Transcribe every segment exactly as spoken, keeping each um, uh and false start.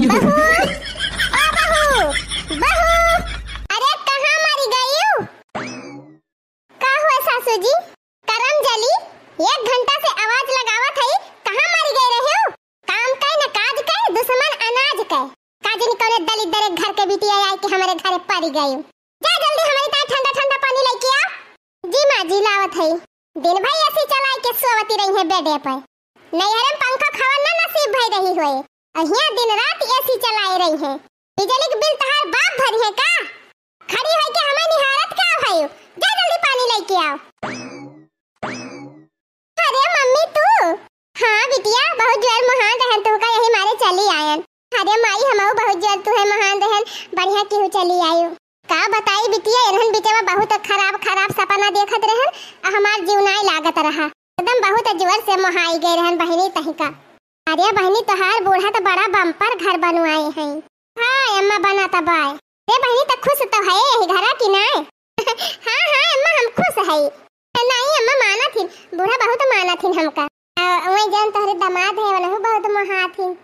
बहू, ओ बहू, बहू, अरे कहाँ मरि गइउ? का हुआ सासू जी? करम जली, एक घंटा से आवाज लगावत हई, कहाँ मरि गए रहे हो? काम कै न काज कै, दुश्मन अनाज कै। का जनी कौने दलिद्दर एक घर के बिटिया आइके हमरे घरे परि गइउ। जा जल्दी हमरी ताईं ठंडा ठंडा पानी लइके आ। जी माँ जी, लावत हई। दिन भर AC चलाइके सोवती रही है बेडे पर। नैहरे में पंखा हवा ना नसीब भई रही होए, अउर हियाँ दिन रात AC चलाए रही है। बिजली के बिल तहार बाप भरी है का? खड़ी होइके हमें निहारत का भइउ? जा जल्दी पानी लइके आउ। अरे मम्मी तू? हाँ बिटिया, बहुत जोर महान रहन तुहका, यही मारे चली आयन। अरे माई, हमहू बहुत जोर तुहे महान रहन, बढ़िया किहू चली आयु। का बताई बिटिया, इन्हन बिचवा बहुत खराब खराब सपना देखत रहन, आ हमार जीव नाई लागत रहा। एकदम बहुत जोर से मोहाई गए रहन बहिनी तहिका। अरे बहिनी, तोहार बूढ़ा तो बड़ा बम्पर घर बनवाए हैं। हाँ अम्मा, बना तो बाय। रे बहिनी, त खुश तो है यही घरा की नाय? हाँ हाँ अम्मा, हम खुश है। नहीं अम्मा, मानत हिन, बूढ़ा बहुत मानत हिन हमका। आ, वही जौन तोहरे दामाद है, वनहु बहुत मोहात हिन।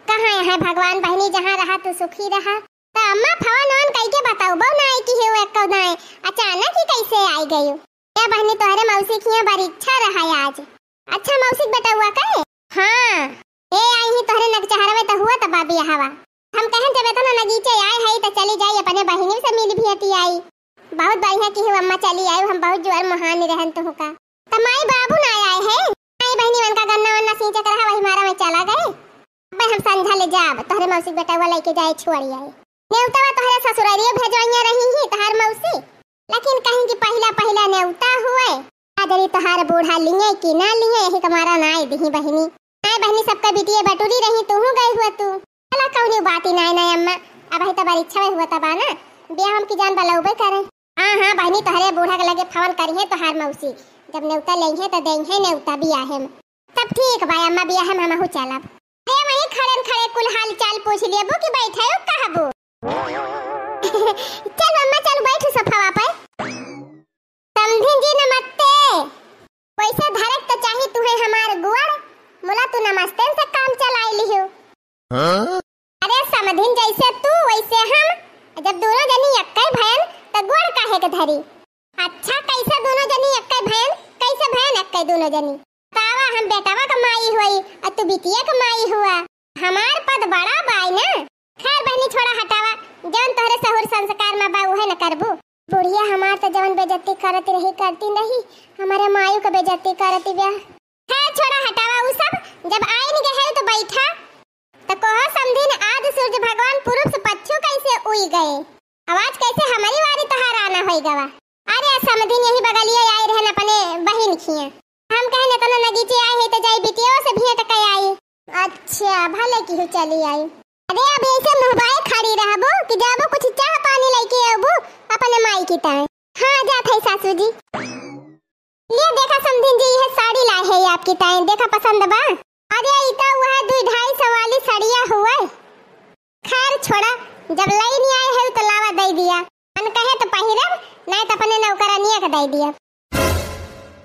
कहाँ यहाँ भगवान बहिनी, जहाँ रहा तू सुखी रहा। त अम्मा, फोन ओन कइके बताउबो नाय कि हे एक्को नाय, अचानक ही कैसे आई गयु? ए बहिनी, तोहरे मौसी किहाँ बरीक्षा रहा आज। अच्छा, मौसी के बेटउआ कहे? हाँ, ए आई ही तोहरे नगचहरवे त हुआ त बा बियाहवा। हम कहन जब इतना नगीचे आए हई त चली जाई अपने बहिनी से मिल भी हती आई। बहुत बढ़िया किहू अम्मा चली आयु, हम बहुत जोर मोहानी रहन तुहका। त माई बाबू ना आए है? माई बहिनी उनका गन्ना वन्ना सींचे के रहा, वही मारा में चला गए। अबे हम संझा ले जाब, तोहरे मौसी के बेटउआ लइके जाए छोड़ी आए। नेउतवा तोहरे ससुरारियो भेजवाइया रही ही तोहार मौसी, लेकिन कहीं कि पहिला पहिला नेउता हुए, आ जरी तोहार बूढ़ा लिए कि ना लिए, यही के मारा ना आए दिही बहिनी। आए बहिनी, सबका बिटिये बटुरी रही, तूहू गई हुआ तू। चला कौनी बात ही नाय नाय अम्मा, अब ही तो बरीक्षा हुआ तबा ना, बियाह हम की जान बलौबे करे। हाँ हाँ बहिनी, तोहरे बूढ़ा के लगे फोन करिहे तोहार मौसी, जब नेउता लेइहे त देइहे नेउता बियाहे में। तब ठीक बा अम्मा, बियाहे में हमहू चलब। अरे वहीं खड़न खड़े कुल हाल चाल पूछ लेबू कि बैठे हो कहबू? चल अम्मा, चल बैठू सोफावा पे। समधिन जी नमस्ते। वैसे धरक त चाही तुहे हमार गोड़, मुला तू नमस्ते से काम चलाई लिहू। हाँ? अरे समधिन, जैसे तू वैसे हम, जब दोनों जनी एक्के भयन त गोड़ काहे के धरी? अच्छा, कैसे दोनों जनी एक्के भयन, कैसे भयन एक्के दोनों जनी? बतावा, हम बेटवा क माई होई अउर तू बिटिया क माई हुआ, हमार पद बड़ा बाय ना। खैर बहिनी, छोड़ा हटावा, जौन तोहरे सहूर संस्कार में बा उहे न करबू। बुढ़िया हमार त जवन बेइज्जती करत रही, करती नहीं, हमारे मायू क बेइज्जती करती बिया। खैर छोड़ा हटावा उ सब, जब आइन गए है तो बैठा। त कहो समधिन, आज सूरज भगवान पूरब से पच्छू कैसे उइ गए? आवाज कैसे हमरी वारी तोहार आना होई गवा? अरे समधिन यही बगलिया आए रहन अपने बहिन खिया। हम कहन इतना नगीचे आए है तो जाई बिटियो से भेंट कर आई। अच्छा, भले की हो चली आई। अरे अब ऐसे मुँह बाए खड़ी रहबो कि जाबो कुछ चाह पानी लेके आबो अपने माई की ताई। हाँ, जात है सासू जी। लिए देखा समधिन जी, यह साड़ी लाए है आपकी ताई, देखा पसंद बा? अरे ई त वह दुई ढाई सौ वाली सड़िया हुए। खैर छोड़ा, जब लई नहीं आए है तो लावा दे दिया। मन कहे तो पहिरब, नहीं तो अपने नौकरानिया के दे दिया।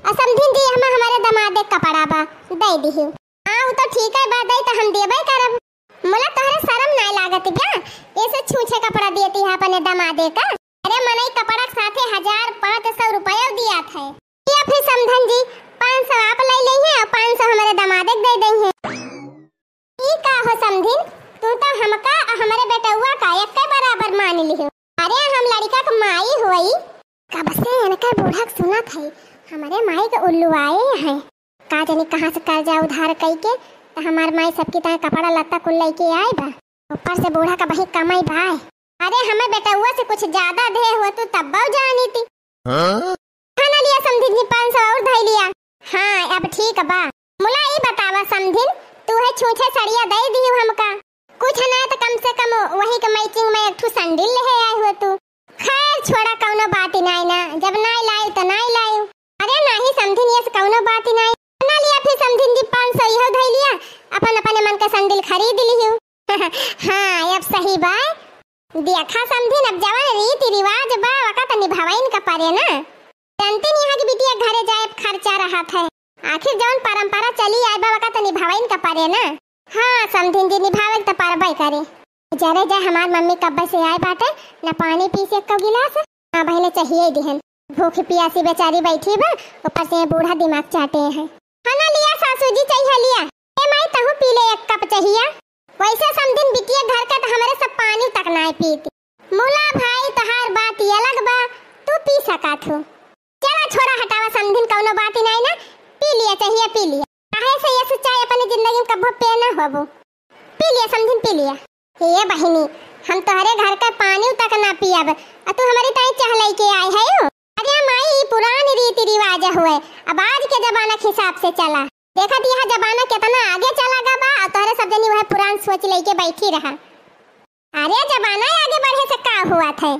आ समधिन जी, हम हमारे दमादे के कपड़ा बा, दे दिही। हाँ, उ तो ठीक है बा, दे तो हम देबे करब। मुला तोहरे शरम नाय लागत बा? ऐसे छूछे कपड़ा देती है अपने दमादे का। अरे मनई कपड़ा के साथे हजार पाँच सौ रुपया दिया था। या फिर समधन जी, पाँच सौ आप ले लेइहे अउर पाँच सौ हमारे दमादे के दे देइहे। ई का हो समधिन, तू तो हमका अउर हमारे बेटउआ का एक्के बराबर मान लिहो। अरे हम लड़िका के माई होई। कब से इनकर बूढ़ा के सुनत है, हमारे माई के उल्लू आए हैं। का जानी कहाँ से कर्जा उधार कई के, त हमार माई सबकी ताईं कपड़ा लत्ता कुल लइके आए बा। ऊपर से बूढ़ा का बही कमाई भाई। अरे हमें बेटउआ से कुछ ज्यादा दे हो तू तब्बो जानी थी। हाँ? खाना लिया समधिन जी, पाँच सौ और धई लिया। हाँ, अब ठीक बा। मुला ई बतावा समधिन, तू है छूछे सड़िया दे दियो हमका। कुछ ना तो कम से कम वही के matching में एक ठो sandal ले आए हो तू। खैर छोड़ा, कौनो बात ही नाई ना, जब नाई लाई तो नाई लाई। अरे नाही समधिन, ये से कौनो बात ही नाई। ना लिया फिर समधिन जी, पाँच सौ इहो धई लिया, अपन अपने मन का sandal खरीद लिहू। हाँ, अब सही बा। देखा समधिन, अब जवन रीति रिवाज बा, वका तो निभावइन का परे ना। जानती नहीं यहाँ की बिटिया घरे जाए खर्चा रहत है। आखिर जवन परंपरा चली आए बा, वका तो निभावइन का परे ना। हाँ समधिन जी, निभावे के त परबे करे। जरे जा, हमार मम्मी कब्बे से आए बाटे, न पानी पीस एक्को गिलास, ना बहिने चाहिए दिहन। भूख पियासी बेचारी बैठी बा, ऊपर से ये बूढ़ा दिमाग चाटे हैं। हाँ ना लिया सासू जी, चाहिए लिया। ए माई, तहू पी ले एक कप चाहिए। वैसे समधिन बिटिया घर का त हमरे सब पानी तक नाय पीती। मुला भाई, तोहार बात ये अलग बा, तू पी सका थू। चला छोड़ा, हटावा समधिन, कौनो बात ही नाई ना, पी लिया चाहिए, पी लिया। काहे से ये सच्चाई अपनी जिंदगी में कब्बो पे ना होबो। पी लिया समधिन, पी लिया। ए बहिनी, हम तोहरे घर का पानी तक ना पियब, आ तू हमारी ताई चाह लइके आए है यू? अरे माई, ई पुरान रीति रिवाज हुए, अब आज के जमाना के हिसाब से चला। देखत यह जमाना कितना आगे चला गा बा, और तोहरे सब जनी वह पुरान सोच लइके बैठी रहा। अरे जमाना आगे बढ़े से का हुआ थे?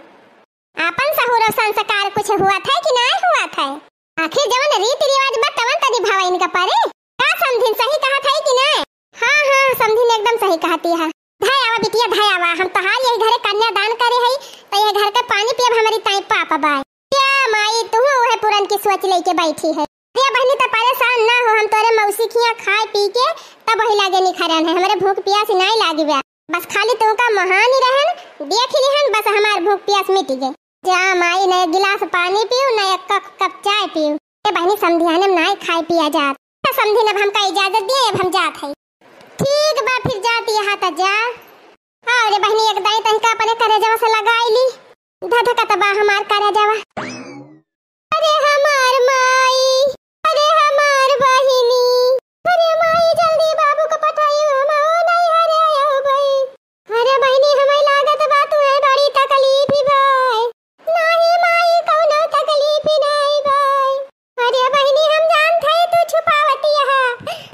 आपन सहूर और संस्कार कुछ हुआ थे कि नाय हुआ थे? आखिर जवन रीति रिवाज बा तवन त निभावे इनका परे। का समधिन, सही कहा थे कि नाय? हाँ हाँ समधिन एकदम सही कहती है। धाय आवा बिटिया, धाय आवा, हम तोहार यही घरे कन्यादान करे हई, त यह घर के पानी पियब हमारी ताई पाप बाय। क्या माई, तू वह पुरन की सोच लेके बैठी है। अरे बहनी, त परेशान ना हो, हम तोरे मौसी खिया खाए पी के तब वही लागे निखरन है, हमरे भूख पियास नाई लागी बा। बस खाली तुमका मोहानी रहन, देख लिहन, बस हमार भूख पियास मिट गए। जा माई, न एक गिलास पानी पीऊ, न एक कप, कप चाय पीऊ। ए बहनी, समधियाने में नाई खाए पिया जात। तो समधिन अब हमका इजाजत दिए, अब हम जात है। ठीक बा, फिर जाती यहाँ त जा। हाँ रे बहनी, एक दाई तनिका अपने करेजवा से लगाई ली, धधकत बा हमार करेजवा। अरे हमार माई, अरे हमार बहिनी, अरे माई जल्दी बाबू को पठाई, हम नहीं हरे आयो भाई। अरे बहिनी, हमें लागत बा तुम्हें बड़ी तकलीफ बाय। नाही माई, कौनो तकलीफ नाही बाय। अरे बहिनी, हम जानत है तू छुपावती है,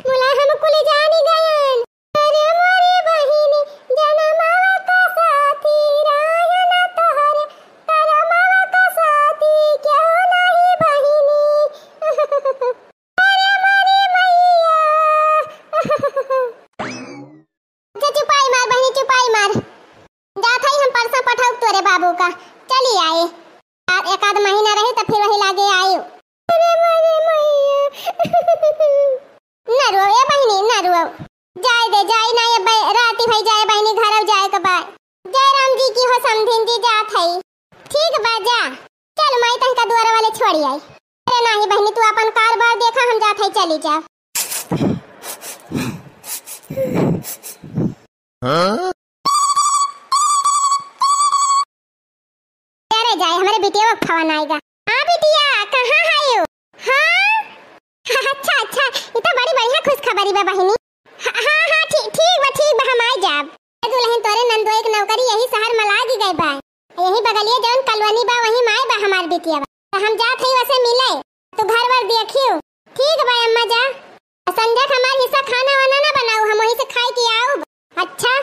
मुला हम कुल जानी गयन। अरे मोरी बहिनी, जनमवा का साथी रायन तोहरे, करमवा का साथी क्यों नाही बहिनी। अरे मोरी मैया। अच्छा चुपाई मार बहिनी, चुपाई मार। जात हई हम परसों पठाउब तोरे बाबू का, चली आए। आ, एक आध महीना रही त फिर वही लागे आए। अरे मोरे मैया। न रो ए बहिनी, न रो। जाए दे, जाए ना ये बै-, राती भई जाए बहिनी, घर जाए के बा। जय राम जी की हो समधिन जी, जात हई। ठीक बा, जा। चल माई, तनका दुआरा वाले छोड़ी आई। अरे नाही बहिनी, तू अपन कारबार देखा, हम जात हई, चली जा। हाँ? अरे जाए, हमरे बिटिया को फोन आएगा। हाँ बिटिया, कहाँ है यू? हाँ? अच्छा, अच्छा, ये तो बड़ी बढ़िया खुशखबरी बा बहिनी। हाँ, हाँ, हाँ, ठीक, ठीक बा, ठीक बा, हम आए जाब। ए दुल्हन, तोरे नंदोई के नौकरी यही शहर में लागी गई बा। यही बगलिए जौन कॉलोनी बा, वही में आए बा हमार बिटिया बा। तो हम जात हई वसे मिले, तू घर वर देखियो। ठीक बा अम्मा, जा। आ संध्या के हमार हिस्सा खाना वाना ना बनाऊ, हम वहीं से खाए के आउब। अच्छा,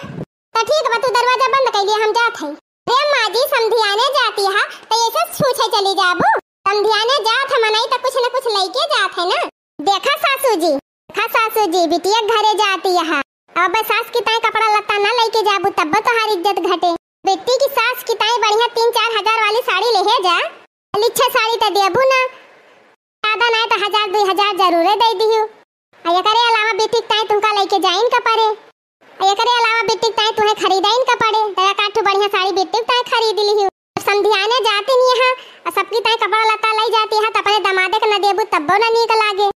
तो ठीक बा, तू दरवाजा बंद कर लिया, हम जात हई। रे अम्मा जी, समधियाने जाती है, तो ऐसे छूछे चली जाबू? समधियाने जात है मनई, तो कुछ न कुछ लेके जात है ना। देखा सासू जी, देखा सासू जी, बिटिया घरे जाती है। अब सास की ताई कपड़ा लत्ता ना लेके जाबू, तब तोहार इज्जत घटे। बेटी की सास की ताई बढ़िया तीन चार हजार वाली साड़ी लेहे जा, लिच्छा साड़ी तो देबू ना, ज्यादा नाय तो हजार दुई हजार जरूरे दे दिहू। आ एकरे अलावा बिटिक ताई तुमका लेके जाइन का पड़े, आ एकरे अलावा बिटिक ताई तुहे खरीदाइन का पड़े, तो एक आठ ठो बढ़िया साड़ी बिटिक ताई खरीद लिहू। समधियाने जाती नहीं है, आ सबकी ताई कपड़ा लत्ता ले जाती है, तो अपने दमादे के न देबू तब्बो न नीक लागे।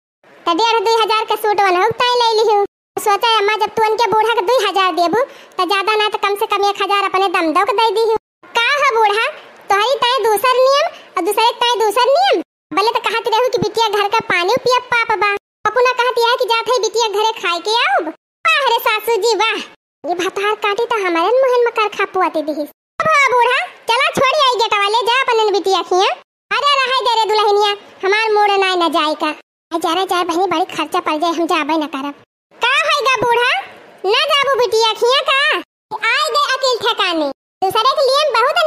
तो डेढ़ दुई हजार के सूट वनहु ताई ले लिहू। सोचा अम्मा, जब तू उनके बूढ़ा के दुई हजार देबू, तो ज्यादा ना तो कम से कम एक हजार अपने दमदो के दे दिहू। का हो बूढ़ा, तोहरी ताई दूसर नियम और दूसरे के ताई दूसर नियम। भले तो कहत रहू कि बिटिया घर का पानी पियब पाप बा। अपना कहत यह कि जात है बिटिया घरे खाए के आउब। वाह रे सासू जी वाह, ये भतार काटी तो हमारे मुहन में करखा पुआती दिहिस। अब हाँ बूढ़ा, चला छोड़ी आई गेटवा, ले जा अपन बिटिया खिया। अरे रहे दे रे दुल्हनिया, हमार मूड नाय न जाए का। अरे जा रे जाए बहनी, बड़ी खर्चा पड़ जाए, हम जाबे न करब। का होइगा बूढ़ा, न जाबू बिटिया खिया का? आए गए अकेल ठिकाने, दूसरे के लिए बहुत